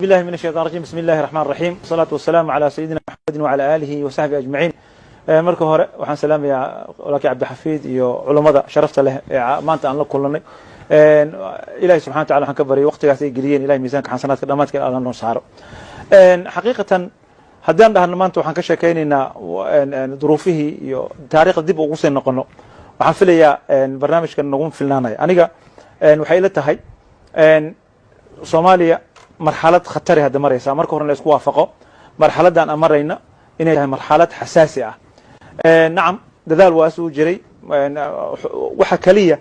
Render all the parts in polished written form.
بالله من الشيطان الرجيم، بسم الله الرحمن الرحيم، والصلاة والسلام على سيدنا محمد وعلى آله وصحبه أجمعين. Marka hore waxaan salaamayaa walaalkii Cabdixafiid iyo culammada sharafta leh ee maanta aan la kulanay. Ilahi subxana wa tacala waxaan ka baryay waqtigaas ay geliyeen ilahay miisaanka xasanaadka dhamaadka alla noo saaro. Xaqiiqatan, haddaan dhahno maanta waxaan ka sheekaynaynaa duruufihii iyo taariikhda dib ugu sii noqono, waxaan filayaa barnaamijkan nagu filnaanaya. Aniga waxay ila tahay Soomaaliya marxalad khatari hadda maraysa. Marka hore la isku waafaqo marxaladdan aan marayna inay tahay marxalad xasaasi ah. Nacam, dadaal waa suu jiray. Waxa kaliya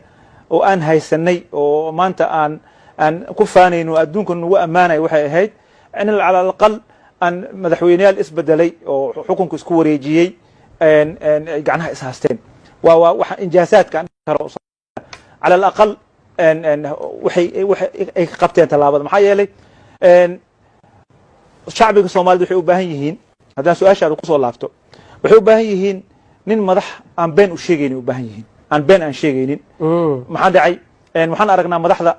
oo aan haysanay oo maanta aan ku faanayno, adduunka nagu ammaanayo, waxay ahayd in cala alaqal aan madaxweyneyaal isbedelay oo xukunka isku wareejiyey ay gacnaha is haasteen. Waa waxa injaasaadka aan dhihi karo cala alaqal waxay ay ka qabteen tallaabada. Maxaa yeelay, shacbiga Soomaalida waxay u baahan yihiin, haddaan su-aashaada kusoo laabto, waxay u baahan yihiin nin madax aan been u sheegaynin u baahan yihiin, aan been aan sheegaynin. Maxaa dhacay? Waxaan aragnaa madaxda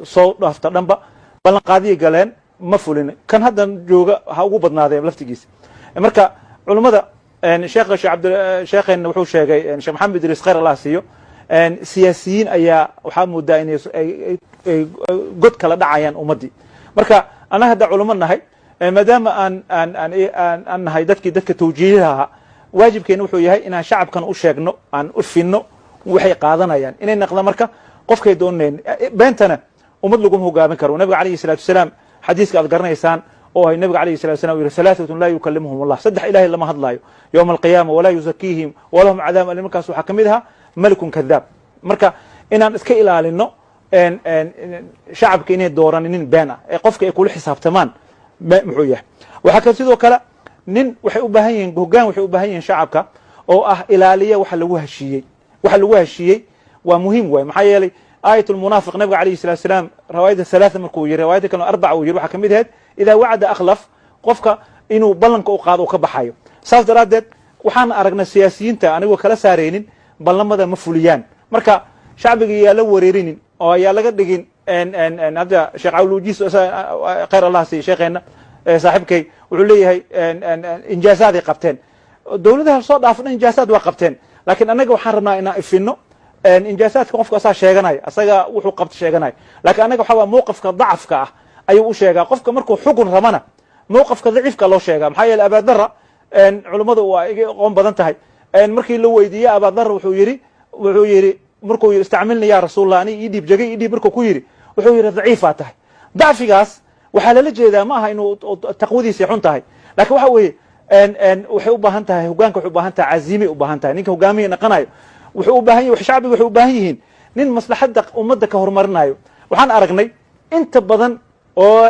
soo dhaafta dhanba ballanqaadiyay galeen, ma fulin. Kan hadda jooga ha ugu badnaadeen laftigiisa. Marka culummada, sheekha Sheekh Cabdi, sheekheenna wuxuu sheegay, Sheekh Maxamed Idriis, khayr Allah siiyo, siyaasiyiin ayaa waxaa moodaa inay ay god kala dhacayaan ummaddii. Marka annaga hadda culummo nahay, maadaama aan nahay dadkii dadka tawjiihaha ahaa, waajibkeena wuxuu yahay inaan shacabkan u sheegno, aan u finno waxay qaadanayaan inay naqdaan. Marka qofkay doonayn beentana ummad laguma hogaamin karo. Nabiga calayhi salaatu wasalaam, xadiiska aad garanaysaan oo ay nabiga alayhi salatu wasalam u yihi: ثلاثة لا يكلمهم الله, saddex Ilahay lama hadlaayo يوم القيامة ولا يزكيهم ولهم عذاب أليم. Markaas waxaa ka mid ahaa ملك كذاب. Marka inaan iska ilaalino shacabka inay dooranin nin been ah ee qofka ay kula xisaabtamaan muxuu yahay. Waxaa kale sidoo kale nin waxay u baahan yihiin, hoggaan waxay u baahan yihiin shacabka oo ah ilaaliya waxa lagu heshiiyey. Waxa lagu heshiiyey waa muhiim waay. Maxaa yeelay, آية المنافق, nabiga alayhi salatu salaam riwaayada ثلاثة markuu yiri, riwaayada kale أربعة uu yiri, waxaa kamid ahayd إذا وعد أخلف, qofka inuu ballanka u qaado uu ka baxayo. Saas daraaddeed waxaan aragnay siyaasiyiinta, anigoo kala saaraynin, ballamada ma fuliyaan. Marka shacbiga yaa la wareerinin oo ayaa laga dhigin. Hadda Sheekh Cawlujiis, khayr Allah siiy, sheekheena saaxiibkay, wuxuu leeyahay injaazaaday qabteen dowladaha soo dhaafna, injaazaad waa qabteen, laakiin annaga waxaan rabnaa inaan ifino injaazaadka. Qofka asaa sheeganaya, asaga wuxuu qabta sheeganaya, laakiin annaga waxaa waa mowqifka dacafka ah ayuu u sheegaa. Qofka markuu xukun rabana mowqifka daciifka loo sheegaa. Maxaa yeele, Abaadara, culummadu waa iga aqoon badan tahay, markii la weydiiyey Abaadara, wuxuu yidhi markuu yidhi: "استعملني يا رسول الله," ani ii dhiib jegay, ii dhiib markuu ku yidhi, wuxuu yidhi: "Daciifaa tahay." Dacfigaas waxaa lala jeedaa ma aha inuu taqwadiisii xun tahay, laakiin waxa weeye waxay u baahan tahay hogaanka, waxay u baahan tahay caziimay u baahan tahay. Ninka hogaamiya naqanayo wuxuu u baahan yahay, shacbiga waxay u baahan yihiin nin maslaxadda ummadda ka horumarinayo. Waxaan aragnay inta badan oo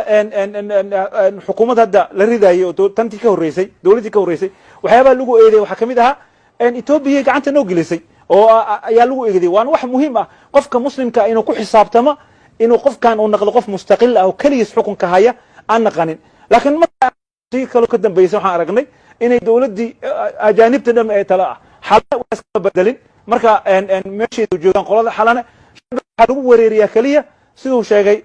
xukuumad hadda la ridayay oo tantii ka horreysay, dowladdii ka horreysay, waxyaabaha lagu eedeeyay waxaa kamid ahaa Etoobiya gacanta noo gelisay oo ayaa lagu eedeeyay. Waana wax muhiim ah qofka muslimka inuu ku xisaabtamo inuu qofkan uu naqdo qof mustaqil ah oo keligiis xukunka haya aan naqanin. Laakiin markii kaloo ka dambeysay waxaan aragnay inay dowladdii ajaanibta dham ee tale ah xalana waa iskama bedelin. Marka meeshay joogaan qolada xalana waxaa lagu wareeriyaa keliya, siduu sheegay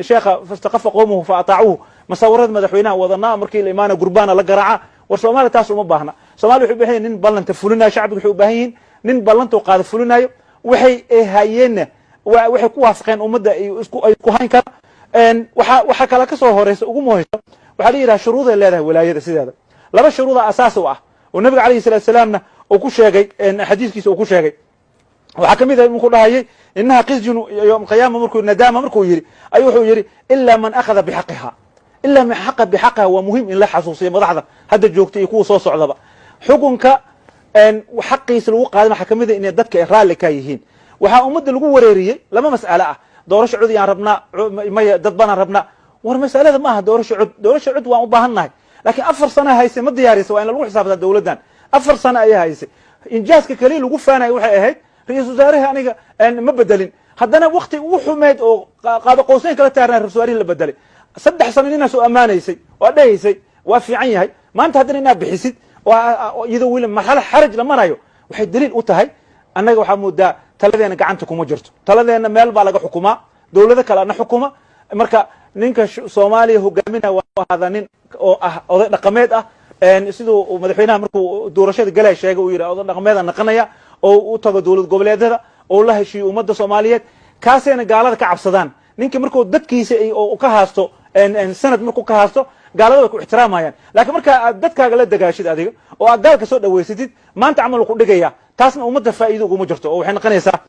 sheekha: فاستخف قومه فأطاعوه. Masawirada madaxweynaha wadanaa markii la imaana gurbaana la garaaca. War, Soomaaliya taas uma baahna. Somalia waxay u baahan yihin nin ballanta fulinayo. Shacbiga waxay u baahan yihiin nin ballanta qaada fulinayo. Waxay hayeenna waxay ku waafaqeen ummadda ay isku hayn kara. Waxaa kale ka soo horeysa, ugu muhimsan, waxaa la yidhaha shuruuday leedahay walaayada. Sideeda laba shuruuda asaas u ah oo nabiga calayhi salatu salaamna uu ku sheegay, xadiiskiisa uu ku sheegay, waxaa kamid ah markuu dhahayay: إنها خزي يوم القيامة. Markuu ندامة markuu yidhi ayuu wuxuu yidhi: إلا من أخذ بحقها, إلا من أخذ بحقها. Waa muhiim in la xasuusiyo madaxda hadda joogta iyo kuwa soo socdaba xukunka xaqiisa lagu qaadan. Waxaa kamid ah inay dadka ay raalli ka yihiin. Waxaa ummadda lagu wareeriyey laba mas'ale ah: doorasho cod yaan rabnaa, maya dad banaan rabnaa. War, masalada ma aha doorasho cod. Doorasho cod waan u baahan nahay, laakiin 4 sano hayse ma diyaarisa. Waa in lagu xisaabtaa dowladdan 4 sano ayaa haysay. Injaaska keliya lagu faanaya waxay ahayd ra-iisul wasaaraha aniga ma bedelin. Haddana wakti ugu xumeyd oo qaaba qowseyn kala taarnaa ra-isul wasaarihii la bedelay. 3 sano ninaa soo ammaanaysay oo dhehaysay waa fiican yahay, maanta haddana inaad bixisid iyadoo weli marxalo xaraj la marayo, waxay daliil u tahay annaga waxaa moodaa taladeena gacanta kuma jirto. Taladeena meel baa laga xukumaa, dowlado kale ana xukuma. Marka Ninka Soomaaliya hogaaminaya waa ahaada nin oo ah oday dhaqameed ah, siduu madaxweynaha markuu doorashada galaya sheegay, uu yidhi oday dhaqameeda naqanaya oo u tago dowlad goboleedyada oo la heshiiyo ummadda Soomaaliyeed. Kaasayna gaalada ka cabsadaan. Ninka markuu dadkiisa oo ka haasto sanad, markuu ka haasto, gaalada way ku ixtiraamayaan. Laakiin marka aad dadkaaga la dagaashid adiga oo aad gaalka soo dhaweysatid, maanta camal ku dhigaya, taasna ummadda faa'iido uguma jirto oo waxay noqonaysaa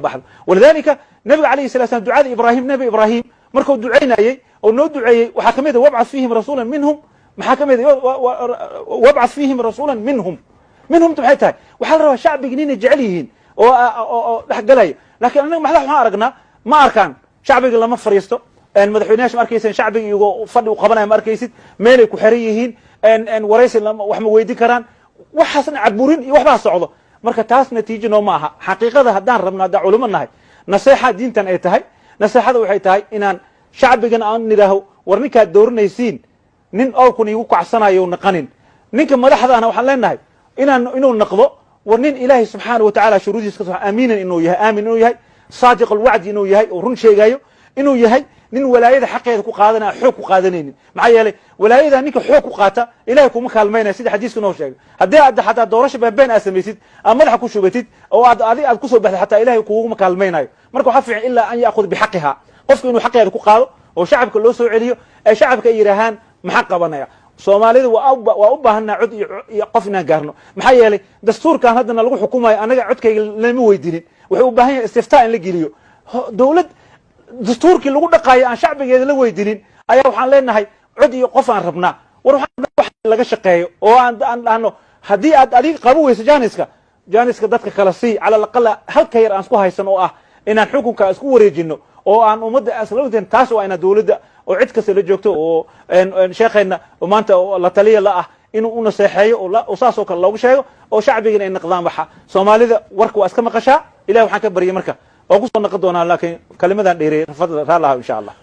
baxdo. ولذلك nabiga عليه الصلاة والسلام, ducada Ibrahim, Nabi Ibrahim markuu ducaynayey oo noo duceeyey, waxaa kamid ah وابعث فيهم رسولا منهم. Maxaa kamid ah وابعث فيهم رسولا منهم؟ Minhumta maxay tahay? Waxaa la rabaa shacbiga ninay jecel yihiin oo dhex galaya. Laakiin anaga madax waxaan aragnaa ma arkaan, shacbiga lama fariisto. Madaxweynayaasha ma arkaysan shacbiga iyagoo fadhi u qabanaya, ma arkaysid. Meelay ku xiran yihiin, waraysi wax ma weydin karaan. Waxaasna caburin iyo waxbaa socdo. Marka taas natiijo noo ma aha. Xaqiiqada haddaan rabno, haddaan culimo nahay, naseexa diintan ay tahay, naseexada waxay tahay inaan shacbigan aan nidhaaho: war, ninkaad dooranaysiin nin owrkun iigu kacsanayo naqanin. Ninka madaxdaana waxaan leenahay inuu naqdo war nin Ilaahay سبحانه وتعالى shuruudiisa ka aaminan inuu yahay, aamin inuu yahay, صادق الوعد inuu yahay oo run sheegayo, inuu yahay nin walaayada xaqeeda ku qaadanaya, xoog ku qaadanaynin. Maxaa yeelay, walaayada ninka xoog ku qaata Ilahay kuma kaalmaynaya, sida xadiisku noo sheegay. Haddii aad xataa doorasho beenbeen aad samaysid, aad madaxa ku shubatid oo aad adi aad kusoo baxdid, xataa Ilahay kuguma kaalmaynayo. Marka waxaa fiican إلا أن يأخذ بحقها, qofka inuu xaqeeda ku qaado oo shacabka loo soo celiyo, ee shacabka ay yidhaahaan maxaa qabanaya. Soomaalida waa u baahanaa cod iyo qof inaan gaarno. Maxaa yeelay, dastuurkan haddana lagu xukumayo anaga codkayga lama weydinin. Wuxuu u baahan yahay istiftaa in la geliyo. Dowlad dastuurkii lagu dhaqaayo aan shacbigeeda la weydinin ayaa waxaan leenahay cod iyo qof aan rabnaa. War, waxaan wax laga shaqeeyo oo aan dhahno: haddii aad adiga qabo weyso jaaniska, jaaniska dadka kala sii. على الأقل halka yar aan isku haysan oo ah inaan xukunka isku wareejino oo aan ummadda isla, taas waa inaa dowladda oo cid kasta la joogto oo sheekheena oo maanta la taliya la ah inuu u naseexeeyo oo saas oo kale loogu sheego oo shacbigana ay naqdaan. Waxa Soomaalida warka waa iska maqashaa. Ilahi waxaan ka baryay marka waa kusoo naqon doonaa, laakiin kalimadan dheereeyay, raalaha, insha Allah.